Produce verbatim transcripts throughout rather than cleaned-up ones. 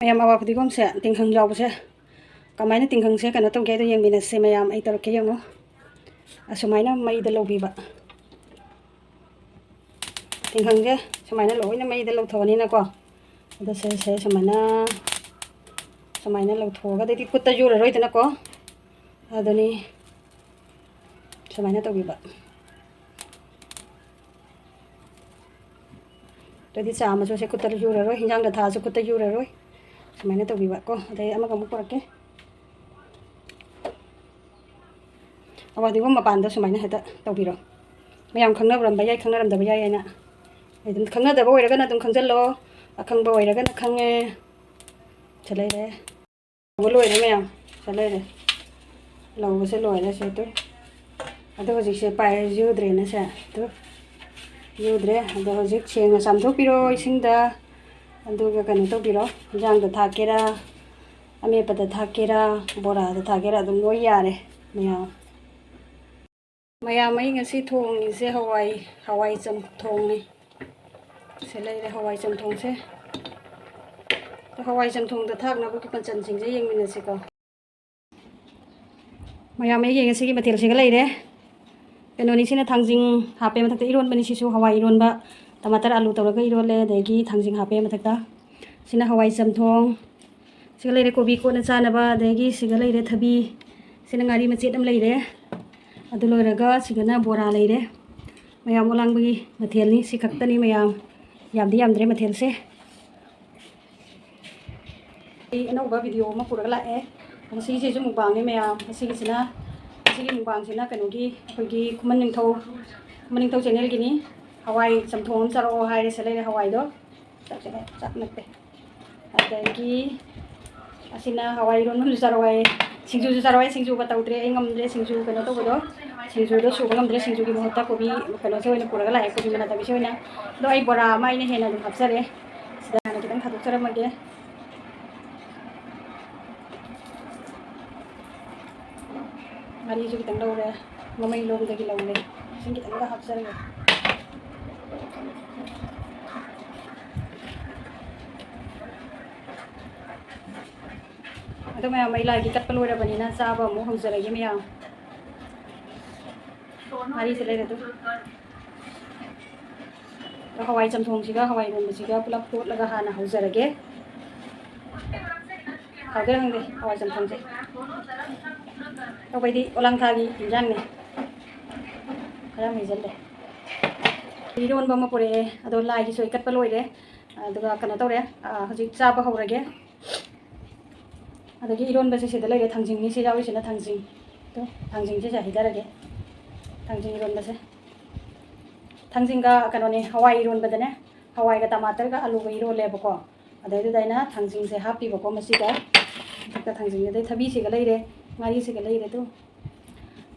ꯃꯌꯥꯝ, ꯑꯋꯥ ꯐꯗꯤꯒꯣꯝꯁꯦ, ꯇꯤꯡꯈꯪ ꯌꯥꯎꯕꯁꯦ ꯀꯃꯥꯏꯅ ꯇꯤꯡꯈꯪꯁꯦ ꯀꯩꯅꯣ ꯇꯧꯒꯦ ꯍꯥꯏꯗꯣ ꯌꯦꯡꯃꯤꯟꯅꯁꯦ ꯃꯌꯥꯝ꯫ ꯑꯩ ꯇꯧꯔꯛꯀꯦ, ꯌꯦꯡꯉꯣ꯫ ꯑꯁꯨꯃꯥꯏꯅ ꯃꯩꯗ ꯂꯧꯕꯤꯕ꯫ ꯇꯤꯡꯈꯪꯁꯦ ꯁꯨꯃꯥꯏꯅ ꯂꯣꯏꯅ ꯃꯩꯗ ꯂꯧꯊꯣꯛꯑꯅꯤꯅꯀꯣ꯫ ꯑꯗꯣ ꯁꯦ, ꯁꯦ ꯁꯨꯃꯥꯏꯅ, ꯁꯨꯃꯥꯏꯅ ꯂꯧꯊꯣꯛꯑꯒ ꯑꯗꯩꯗꯤ ꯈꯨꯠꯇ ꯌꯨꯔꯔꯣꯏꯗꯅꯀꯣ꯫ ꯑꯗꯨꯅꯤ ꯁꯨꯃꯥꯏꯅ ꯇꯧꯕꯤꯕ꯫ ꯑꯗꯩꯗꯤ ꯆꯥꯃꯁꯨ ꯁꯦ ꯈꯨꯠꯇ ꯌꯨꯔꯔꯣꯏ, ꯍꯤꯟꯖꯥꯡꯗ ꯊꯥꯛꯑꯁꯨ ꯈꯨꯠꯇ ꯌꯨꯔꯔꯣꯏ꯫ ꯁꯨꯃꯥꯏꯅ ꯇꯧꯕꯤꯕ ꯀꯣ꯫ ꯑꯗꯩ ꯑꯃꯒ ꯑꯃꯨꯛ ꯄꯨꯔꯛꯀꯦ꯫ ꯑꯋꯥ ꯐꯗꯤꯒꯣꯝ ꯃꯄꯥꯟꯗ ꯁꯨꯃꯥꯏꯅ ꯍꯦꯛꯇ ꯇꯧꯕꯤꯔꯣ꯫ ꯃꯌꯥꯝ ꯈꯪꯅꯔꯝꯕ ꯌꯥꯏ, ꯈꯪꯅꯔꯝꯗꯕ ꯌꯥꯏ ꯍꯥꯏꯅ꯫ ꯑꯗꯨꯝ ꯈꯪꯅꯗꯕ ꯑꯣꯏꯔꯒꯅ ꯑꯗꯨꯝ ꯈꯪꯖꯜꯂꯣ, ꯑꯈꯪꯕ ꯑꯣꯏꯔꯒꯅ ꯈꯪꯉꯦ꯫ ꯁꯤ ꯂꯩꯔꯦ꯫ ꯂꯧꯕ ꯂꯣꯏꯔꯦ ꯃꯌꯥꯝ, ꯁꯤ ꯂꯩꯔꯦ꯫ ꯂꯧꯕꯁꯦ ꯂꯣꯏꯔꯦ ꯁꯦ ꯇꯨ꯫ ꯑꯗꯣ ꯍꯧꯖꯤꯛꯁꯦ ꯄꯥꯏ ꯌꯨꯗ꯭ꯔꯦꯅ ꯁꯦ ꯇꯨ꯫ ꯌꯨꯗ꯭ꯔꯦ꯫ ꯑꯗꯣ ꯍꯧꯖꯤꯛ ꯁꯦꯡꯅ ꯆꯥꯝꯊꯣꯛꯄꯤꯔꯣ ꯏꯁꯤꯡꯗ꯫ ꯑꯗꯨꯒ ꯀꯩꯅꯣ ꯇꯧꯕꯤꯔꯣ, ꯏꯟꯖꯥꯡꯗ ꯊꯥꯛꯀꯦꯔꯥ, ꯑꯃꯦꯠꯄꯗ ꯊꯥꯛꯀꯦꯔꯥ, ꯕꯣꯔꯥꯗ ꯊꯥꯛꯀꯦꯔꯥ, ꯑꯗꯨꯝ ꯂꯣꯏ ꯌꯥꯔꯦ ꯃꯌꯥꯝ꯫ ꯃꯌꯥꯝ, ꯑꯩ ꯉꯁꯤ ꯊꯣꯡꯉꯤꯁꯦ ꯍꯋꯥꯏ, ꯍꯋꯥꯏ ꯆꯝꯊꯣꯡꯅꯤ꯫ ꯁꯤ ꯂꯩꯔꯦ ꯍꯋꯥꯏ ꯆꯝꯊꯣꯡꯁꯦ꯫ ꯑꯗꯣ ꯍꯋꯥꯏ ꯆꯝꯊꯣꯡꯗ ꯊꯥꯛꯅꯕꯒꯤ ꯃꯆꯜꯁꯤꯡꯁꯦ ꯌꯦꯡꯃꯤꯟꯅꯁꯤꯀꯣ꯫ ꯃꯌꯥꯝ, ꯑꯩꯒꯤ ꯉꯁꯤꯒꯤ ꯃꯊꯦꯜꯁꯤꯒ ꯂꯩꯔꯦ꯫ ꯀꯩꯅꯣꯅꯤ, ꯁꯤꯅ ꯊꯥꯡꯖꯤꯡ ꯍꯥꯞꯄꯦ ꯃꯊꯛꯇ, ꯏꯔꯣꯟꯕꯅꯤ ꯁꯤꯁꯨ, ꯍꯋꯥꯏ ꯏꯔꯣꯟꯕ, ꯇꯃꯥꯇꯔ ꯑꯂꯨ ꯇꯧꯔꯒ ꯏꯔꯣꯜꯂꯦ, ꯑꯗꯒꯤ ꯊꯥꯡꯖꯤꯡ ꯍꯥꯞꯄꯦ ꯃꯊꯛꯇ꯫ ꯁꯤꯅ ꯍꯋꯥꯏ ꯆꯝꯊꯣꯡ, ꯁꯤꯒ ꯂꯩꯔꯦ ꯀꯣꯕꯤ ꯀꯣꯠꯅ ꯆꯥꯅꯕ, ꯑꯗꯒꯤ ꯁꯤꯒ ꯂꯩꯔꯦ ꯊꯕꯤ, ꯁꯤꯅ ꯉꯥꯔꯤ ꯃꯆꯦꯠ ꯑꯃ ꯂꯩꯔꯦ꯫ ꯑꯗꯨ ꯂꯣꯏꯔꯒ ꯁꯤꯒꯅ ꯕꯣꯔꯥ ꯂꯩꯔꯦ꯫ ꯃꯌꯥꯝ ꯑꯣꯂꯥꯡꯕꯒꯤ ꯃꯊꯦꯜꯅꯤ꯫ ꯁꯤ ꯈꯛꯇꯅꯤ ꯃꯌꯥꯝ, ꯌꯥꯝꯗꯤ ꯌꯥꯝꯗ꯭ꯔꯦ ꯃꯊꯦꯜꯁꯦ꯫ ꯑꯩ ꯑꯅꯧꯕ ꯚꯤꯗꯤꯑꯣ ꯑꯃ ꯄꯨꯔꯒ ꯂꯥꯛꯑꯦ꯫ ꯉꯁꯤꯒꯤꯁꯤꯁꯨ ꯃꯨꯛꯕꯥꯡꯅꯤ ꯃꯌꯥꯝ꯫ ꯉꯁꯤꯒꯤꯁꯤꯅ, ꯉꯁꯤꯒꯤ ꯃꯨꯛꯕꯥꯡꯁꯤꯅ ꯀꯩꯅꯣꯒꯤ, ꯑꯩꯈꯣꯏꯒꯤ ꯈꯨꯃꯟ ꯅꯤꯡꯊꯧ, ꯈꯨꯃꯟ ꯅꯤꯡꯊꯧ ꯆꯦꯅꯦꯜꯒꯤꯅꯤ꯫ ꯍꯋꯥꯏ ꯆꯝꯊꯣꯡ ꯑꯃ ꯆꯥꯔꯛꯑꯣ ꯍꯥꯏꯔꯦ꯫ ꯁꯤ ꯂꯩꯔꯦ ꯍꯋꯥꯏꯗꯣ꯫ ꯆꯥꯛꯁꯦ ꯆꯥꯛ ꯅꯠꯇꯦ꯫ ꯑꯗꯒꯤ ꯑꯁꯤꯅ ꯍꯋꯥꯏ ꯏꯔꯣꯟꯕ ꯑꯃꯁꯨ ꯆꯥꯔꯛꯑꯣ ꯍꯥꯏꯌꯦ꯫ ꯁꯤꯡꯖꯨꯁꯨ ꯆꯥꯔꯛꯑꯣ ꯍꯥꯏꯌꯦ꯫ ꯁꯤꯡꯖꯨꯒ ꯇꯧꯗ꯭ꯔꯦ, ꯑꯩ ꯉꯝꯗ꯭ꯔꯦ ꯁꯤꯡꯖꯨ ꯀꯩꯅꯣ ꯇꯧꯕꯗꯣ꯫ ꯁꯤꯡꯖꯨꯗꯣ ꯁꯨꯕ ꯉꯝꯗ꯭ꯔꯦ꯫ ꯁꯤꯡꯖꯨꯒꯤ ꯃꯍꯨꯠꯇ ꯀꯣꯕꯤ ꯀꯩꯅꯣꯁꯦ ꯑꯣꯏꯅ ꯄꯨꯔꯒ ꯂꯥꯛꯑꯦ, ꯀꯣꯕꯤ ꯃꯅꯥ ꯇꯕꯤꯁꯦ ꯑꯣꯏꯅ꯫ ꯑꯗꯣ ꯑꯩ ꯕꯣꯔꯥ ꯑꯃ ꯑꯩꯅ ꯍꯦꯟꯅ ꯑꯗꯨꯝ ꯍꯥꯞꯆꯔꯦ꯫ ꯁꯤꯗ ꯍꯥꯟꯅ ꯈꯤꯇꯪ ꯊꯥꯗꯣꯛꯆꯔꯝꯃꯒꯦ꯫ ꯉꯥꯔꯤꯁꯨ ꯈꯤꯇꯪ ꯂꯧꯔꯦ, ꯃꯃꯩꯂꯣꯝꯗꯒꯤ ꯂꯧꯔꯦ꯫ ꯏꯁꯤꯡ ꯈꯤꯇꯪꯒ ꯍꯥꯞꯆꯔꯒꯦ꯫ ꯑꯗꯣ ꯃꯌꯥꯝ, ꯑꯩ ꯂꯥꯏꯒꯤ ꯀꯠꯄ ꯂꯣꯏꯔꯕꯅꯤꯅ ꯆꯥꯕ ꯑꯃꯨꯛ ꯍꯧꯖꯔꯒꯦ ꯃꯌꯥꯝ꯫ ꯉꯥꯔꯤꯁꯦ ꯂꯩꯔꯦ ꯑꯗꯨ꯫ ꯑꯗꯣ ꯍꯋꯥꯏ ꯆꯝꯊꯣꯡꯁꯤꯒ ꯍꯋꯥꯏ ꯏꯔꯣꯟꯕꯁꯤꯒ ꯄꯨꯂꯞ ꯇꯣꯠꯂꯒ ꯍꯥꯟꯅ ꯍꯧꯖꯔꯒꯦ꯫ ꯍꯥꯎꯗꯣꯏꯔ ꯈꯪꯗꯦ ꯍꯋꯥꯏ ꯆꯝꯊꯣꯡꯁꯦ꯫ ꯑꯩꯈꯣꯏꯗꯤ ꯑꯣꯂꯥꯡꯊꯥꯒꯤ ꯏꯟꯖꯥꯡꯅꯦ꯫ ꯈꯔ ꯍꯩꯖꯜꯂꯦ꯫ ꯏꯔꯣꯟꯕ ꯑꯃ ꯄꯨꯔꯛꯑꯦ, ꯑꯗꯣ ꯂꯥꯏꯒꯤꯁꯨ ꯑꯩ ꯀꯠꯄ ꯂꯣꯏꯔꯦ꯫ ꯑꯗꯨꯒ ꯀꯩꯅꯣ ꯇꯧꯔꯦ, ꯑ, ꯍꯧꯖꯤꯛ ꯆꯥꯕ ꯍꯧꯔꯒꯦ꯫ ꯑꯗꯒꯤ ꯏꯔꯣꯟꯕꯁꯦ ꯁꯤꯗ ꯂꯩꯔꯦ, ꯊꯥꯡꯖꯤꯡꯅꯤ ꯁꯤ ꯌꯥꯎꯔꯤꯁꯤꯅ, ꯊꯥꯡꯖꯤꯡ꯫ ꯑꯗꯣ ꯊꯥꯡꯖꯤꯡꯁꯦ ꯁꯤꯗ ꯍꯩꯊꯔꯒꯦ꯫ ꯊꯥꯡꯖꯤꯡ ꯏꯔꯣꯟꯕꯁꯦ꯫ ꯊꯥꯡꯖꯤꯡꯒ ꯀꯩꯅꯣꯅꯦ, ꯍꯋꯥꯏ ꯏꯔꯣꯟꯕꯗꯅꯦ, ꯍꯋꯥꯏꯒ ꯇꯃꯥꯇꯔꯒ ꯑꯂꯨꯒ ꯏꯔꯣꯜꯂꯦꯕꯀꯣ꯫ ꯑꯗꯩꯗꯨꯗ ꯑꯩꯅ ꯊꯥꯡꯖꯤꯡꯁꯦ ꯍꯥꯞꯄꯤꯕꯀꯣ ꯃꯁꯤꯗ꯫ ꯃꯊꯛꯇ ꯊꯥꯡꯖꯤꯡ, ꯑꯗꯩ ꯊꯕꯤꯁꯤꯒ ꯂꯩꯔꯦ, ꯉꯥꯔꯤꯁꯤꯒ ꯂꯩꯔꯦ꯫ ꯑꯗꯨ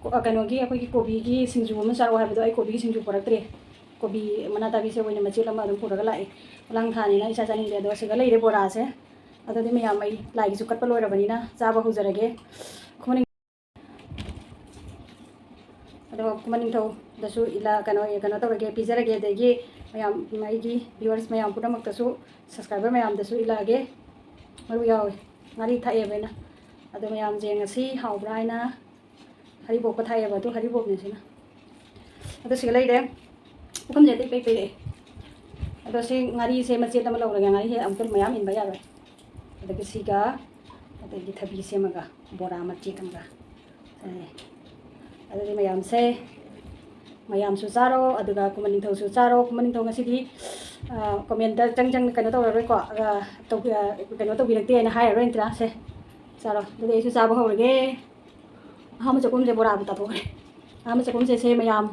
ꯀꯣ-, ꯀꯩꯅꯣꯒꯤ ꯑꯩꯈꯣꯏꯒꯤ ꯀꯣꯕꯤꯒꯤ ꯁꯤꯡꯖꯨ ꯑꯃ ꯆꯥꯔꯛꯑꯣ ꯍꯥꯏꯕꯗꯣ, ꯑꯩ ꯀꯣꯕꯤꯒꯤ ꯁꯤꯡꯖꯨ ꯄꯨꯔꯛꯇ꯭ꯔꯦ꯫ ꯀꯣꯕꯤ ꯃꯅꯥ ꯇꯥꯕꯤꯁꯦ ꯑꯣꯏꯅ ꯃꯆꯦꯠ ꯑꯃ ꯑꯗꯨꯝ ꯄꯨꯔꯒ ꯂꯥꯛꯑꯦ꯫ ꯈꯨꯂꯥꯡ ꯊꯥꯅꯤꯅ ꯏꯆꯥ ꯆꯥꯅꯤꯡꯗꯦ꯫ ꯑꯗꯣ ꯁꯤꯒ ꯂꯩꯔꯦ ꯕꯣꯔꯥꯁꯦ꯫ ꯑꯗꯨꯗꯤ ꯃꯌꯥꯝ, ꯑꯩ ꯂꯥꯏꯒꯤꯁꯨ ꯀꯠꯄ ꯂꯣꯏꯔꯕꯅꯤꯅ ꯆꯥꯕ ꯍꯧꯖꯔꯒꯦ꯫ ꯈꯨꯃꯟ-, ꯑꯗꯣ ꯈꯨꯃꯟ ꯅꯤꯡꯊꯧꯗꯁꯨ ꯏꯂꯥ-, ꯀꯩꯅꯣ, ꯀꯩꯅꯣ ꯇꯧꯔꯒꯦ, ꯄꯤꯖꯔꯒꯦ꯫ ꯑꯗꯒꯤ ꯃꯌꯥꯝ, ꯑꯩꯒꯤ viewers ꯃꯌꯥꯝ ꯄꯨꯝꯅꯃꯛꯇꯁꯨ, subscriber ꯃꯌꯥꯝꯗꯁꯨ ꯏꯜꯂꯛꯑꯒꯦ꯫ ꯃꯔꯨ ꯌꯥꯎꯋꯦ, ꯉꯥꯔꯤ ꯊꯥꯛꯑꯦꯕ ꯑꯩꯅ꯫ ꯑꯗꯣ ꯃꯌꯥꯝꯁꯦ ꯉꯁꯤ ꯍꯥꯎꯕ꯭ꯔꯥ ꯍꯥꯏꯅ ꯍꯔꯤꯕꯣꯞꯀ ꯊꯥꯛꯑꯦꯕ, ꯑꯗꯨ ꯍꯔꯤꯕꯣꯞꯅꯦ ꯁꯤꯅ꯫ ꯑꯗꯣ ꯁꯤꯒ ꯂꯩꯔꯦ꯫ ꯄꯨꯈꯝꯁꯦ ꯑꯇꯩ ꯄꯩ ꯄꯩꯔꯛꯑꯦ꯫ ꯑꯗꯣ ꯁꯤ ꯉꯥꯔꯤꯁꯦ ꯃꯆꯦꯠ ꯑꯃ ꯂꯧꯔꯒꯦ, ꯉꯥꯔꯤꯁꯦ ꯑꯃꯨꯛꯇ ꯃꯌꯥꯝ ꯏꯟꯕ ꯌꯥꯔꯣꯏ꯫ ꯑꯗꯒꯤ ꯁꯤꯒ, ꯑꯗꯒꯤ ꯊꯕꯤ ꯁꯦꯝꯃꯒ ꯕꯣꯔꯥ ꯃꯆꯦꯠ ꯑꯃꯒ꯫ ꯑꯦ, ꯑꯗꯨꯗꯤ ꯃꯌꯥꯝꯁꯦ, ꯃꯌꯥꯝꯁꯨ ꯆꯥꯔꯣ, ꯑꯗꯨꯒ ꯈꯨꯃꯟ ꯅꯤꯡꯊꯧꯁꯨ ꯆꯥꯔꯣ꯫ ꯈꯨꯃꯟ ꯅꯤꯡꯊꯧ ꯉꯁꯤꯗꯤ, ꯑ, comment ꯆꯪ ꯆꯪꯅ ꯀꯩꯅꯣ ꯇꯧꯔꯔꯣꯏꯀꯣ, ꯑ, ꯇꯧꯕꯤ-, ꯑ, ꯀꯩꯅꯣ ꯇꯧꯕꯤꯔꯛꯇꯦ ꯍꯥꯏꯅ ꯍꯥꯏꯔꯔꯣꯏ ꯅꯠꯇ꯭ꯔꯥ? ꯁꯦ, ꯆꯥꯔꯣ꯫ ꯑꯗꯨꯗꯤ ꯑꯩꯁꯨ ꯆꯥꯕ ꯍꯧꯔꯒꯦ꯫ ꯑꯍꯥꯟꯕ ꯆꯥꯛꯈꯨꯝꯁꯦ ꯕꯣꯔꯥꯕꯨ ꯇꯥꯊꯣꯛꯈ꯭ꯔꯦ꯫ ꯑꯍꯥꯟꯕ ꯆꯥꯛꯈꯨꯝꯁꯦ ꯁꯦ ꯃꯌꯥꯝ꯫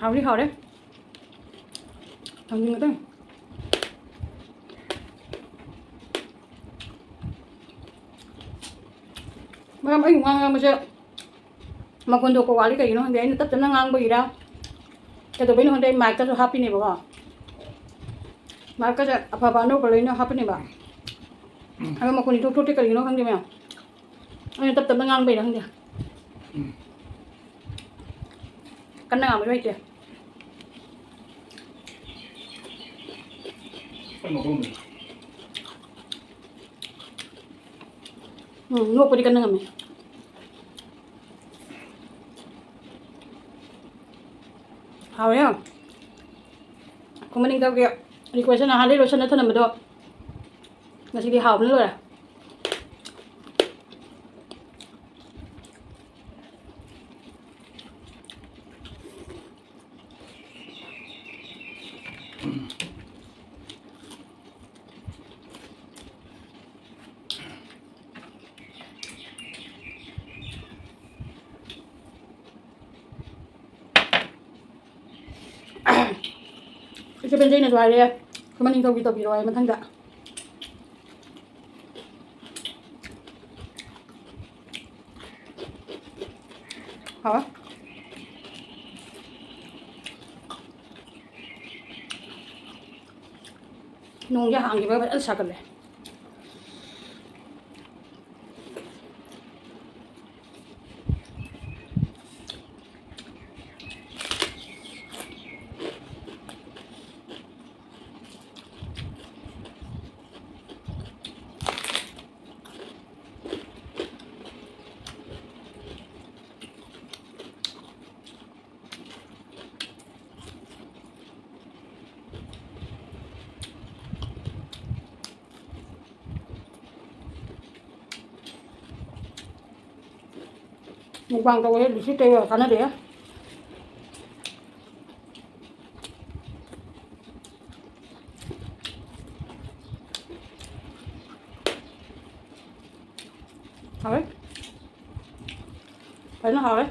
ꯍꯥꯎꯗꯤ ꯍꯥꯎꯔꯦ꯫ ꯊꯥꯡꯖꯤꯡ ꯈꯛꯇꯪ꯫ ꯃꯔꯝ ꯑꯩ ꯋꯥ ꯉꯥꯡꯕꯁꯦ ꯃꯈꯣꯟ ꯊꯣꯛꯄ ꯋꯥꯠꯂꯤ ꯀꯩꯒꯤꯅꯣ ꯈꯪꯗꯦ꯫ ꯑꯩꯅ ꯇꯞ ꯇꯞꯅ ꯉꯥꯡꯕꯒꯤꯔ ꯀꯩꯗꯧꯕꯩꯅꯣ ꯈꯪꯗꯦ꯫ ꯑꯩ micꯀꯁꯨ ꯍꯥꯞꯄꯤꯅꯦꯕꯀꯣ꯫ Micꯀꯁꯦ ꯑꯐꯕ ꯑꯅꯧꯕ ꯂꯣꯏꯅ ꯍꯥꯞꯄꯤꯅꯦꯕ꯫ ꯑꯗꯣ ꯃꯈꯣꯟ ꯏꯊꯣꯛ ꯊꯣꯛꯇꯦ ꯀꯔꯤꯒꯤꯅꯣ ꯈꯪꯗꯦ ꯃꯌꯥꯝ꯫ ꯑꯩꯅ ꯇꯞ ꯇꯞꯅ ꯉꯥꯡꯕꯩꯔ ꯈꯪꯗꯦ꯫ ꯀꯟꯅ ꯉꯥꯡꯕꯁꯨ ꯍꯩꯇꯦ꯫ ꯎꯝ, ꯅꯣꯛꯄꯗꯤ ꯀꯟꯅ ꯉꯝꯃꯦ꯫ ꯍꯥꯎꯋꯦ ꯌꯥꯝ꯫ ꯈꯨꯃꯟ ꯅꯤꯡꯊꯧꯒꯤ request ꯅꯍꯥꯟꯗꯩ ꯂꯣꯏꯁꯟꯅ ꯊꯅꯝꯕꯗꯣ ꯉꯁꯤꯗꯤ ꯍꯥꯎꯕꯅ ꯂꯣꯏꯔꯦ꯫ ꯏꯆꯦ ꯄꯦꯟꯖꯩꯅꯁꯨ ꯍꯥꯏꯔꯦ, ꯈꯨꯃꯟ ꯅꯤꯡꯊꯧꯒꯤ ꯇꯧꯕꯤꯔꯣ ꯍꯥꯏ ꯃꯊꯪꯗ꯫ ꯍꯥꯎꯋꯦ꯫ ꯅꯣꯡꯁꯦ ꯍꯥꯡꯈꯤꯕꯒ ꯐꯖꯅ ꯁꯥꯒꯠꯂꯦ꯫ Mukbang ꯇꯧꯕꯁꯦ ꯂꯤꯞꯁꯇꯤꯛ ꯇꯩꯕ ꯀꯥꯟꯅꯗꯦ꯫ ꯍꯥꯎꯋꯦ꯫ ꯐꯖꯅ ꯍꯥꯎꯋꯦ꯫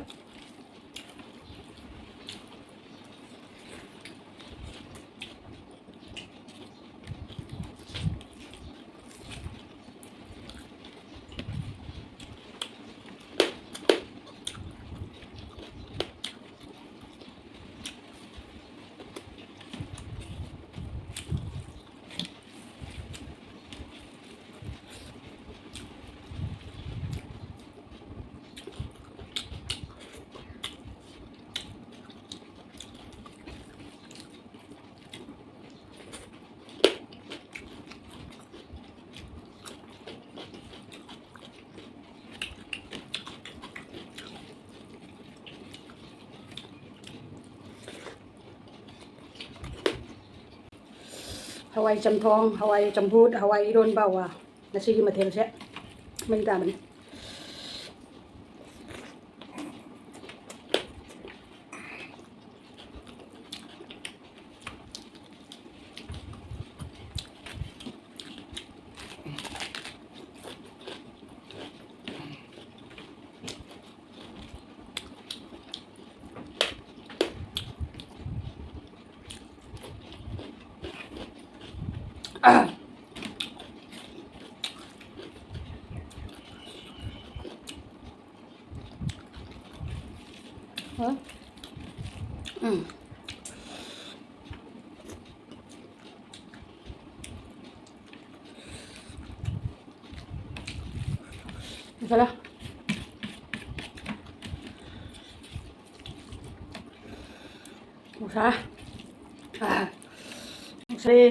ꯍꯋꯥꯏ ꯆꯝꯊꯣꯡ, ꯍꯋꯥꯏ ꯆꯝꯐꯨꯠ, ꯍꯋꯥꯏ ꯏꯔꯣꯟꯕ꯫ ꯋꯥ, ꯉꯁꯤꯒꯤ ꯃꯊꯦꯜꯁꯦ ꯃꯩ ꯇꯥꯕꯅꯤ꯫ ꯎꯝ꯫ ꯐꯖꯔꯦ꯫ ꯅꯨꯡꯁꯥ꯫ ꯑꯥ꯫ ꯅꯨꯡꯁꯥꯔꯦ꯫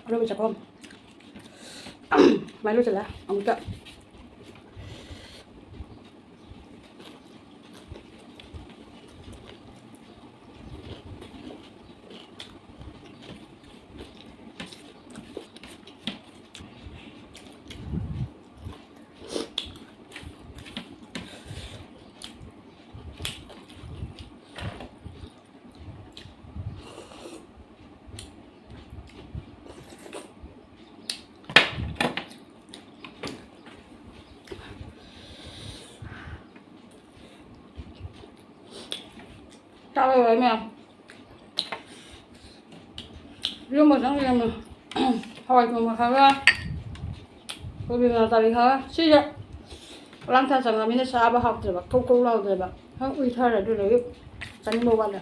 ꯑꯔꯣꯏꯕ ꯆꯥꯛꯈꯨꯝ꯫ ꯃꯥꯏ ꯂꯣꯏꯁꯤꯜꯂꯦ ꯑꯃꯨꯛꯇ꯫ ꯆꯥꯕ ꯂꯣꯏꯔꯦ ꯃꯌꯥꯝ꯫ ꯏꯔꯣꯟꯕ ꯈꯤꯇꯪ ꯂꯩꯔꯝꯃꯦ꯫ ꯍꯋꯥꯏ ꯊꯣꯡꯕ ꯈꯔꯒ, ꯀꯣꯕꯤ ꯃꯅꯥ ꯇꯥꯔꯤ ꯈꯔꯒ꯫ ꯁꯤꯁꯦ ꯂꯥꯡꯊꯥ ꯆꯪꯉꯃꯤꯅ ꯆꯥꯕ ꯍꯥꯎꯇ꯭ꯔꯦꯕ, ꯀꯧ ꯀꯧ ꯂꯥꯎꯗ꯭ꯔꯦꯕ꯫ ꯈꯔ ꯎꯏꯊꯔꯦ, ꯑꯗꯨꯗꯒꯤ ꯆꯥꯅꯤꯡꯕ ꯋꯥꯠꯂꯦ꯫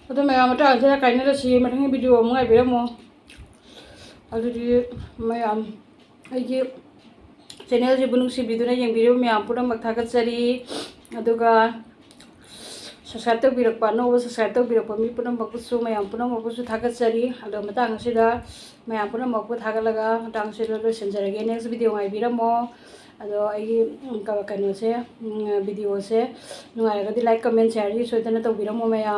ꯑꯗꯨ ꯃꯌꯥꯝ ꯃꯇꯥꯡꯁꯤꯗ ꯀꯥꯏꯅꯔꯁꯤ꯫ ꯃꯊꯪꯒꯤ video ꯑꯃꯨꯛ ꯉꯥꯏꯕꯤꯔꯝꯃꯣ꯫ ꯑꯗꯨꯗꯤ ꯃꯌꯥꯝ ꯑꯩꯒꯤ channelꯁꯤꯕꯨ ꯅꯨꯡꯁꯤꯕꯤꯗꯨꯅ ꯌꯦꯡꯕꯤꯔꯤꯕ ꯃꯌꯥꯝ ꯄꯨꯝꯅꯃꯛ ꯊꯥꯒꯠꯆꯔꯤ꯫ ꯑꯗꯨꯒ subscribe ꯇꯧꯕꯤꯔꯛꯄ, ꯑꯅꯧꯕ subscribe ꯇꯧꯕꯤꯔꯛꯄ ꯃꯤ ꯄꯨꯝꯅꯃꯛꯄꯨꯁꯨ, ꯃꯌꯥꯝ ꯄꯨꯝꯅꯃꯛꯄꯨꯁꯨ ꯊꯥꯒꯠꯆꯔꯤ꯫ ꯑꯗꯣ ꯃꯇꯥꯡ ꯑꯁꯤꯗ ꯃꯌꯥꯝ ꯄꯨꯝꯅꯃꯛꯄꯨ ꯊꯥꯒꯠꯂꯒ ꯃꯇꯥꯡ ꯑꯁꯤꯗ ꯂꯣꯏꯁꯤꯟꯖꯔꯒꯦ꯫ Next video ꯉꯥꯏꯕꯤꯔꯝꯃꯣ꯫ ꯑꯗꯣ ꯑꯩꯒꯤ, ꯎꯝ, ꯀ-, ꯀꯩꯅꯣꯁꯦ, ꯎꯝ, videoꯁꯦ ꯅꯨꯡꯉꯥꯏꯔꯒꯗꯤ like, comment, shareꯗꯤ ꯁꯣꯏꯗꯅ ꯇꯧꯕꯤꯔꯝꯃꯣ ꯃꯌꯥꯝ꯫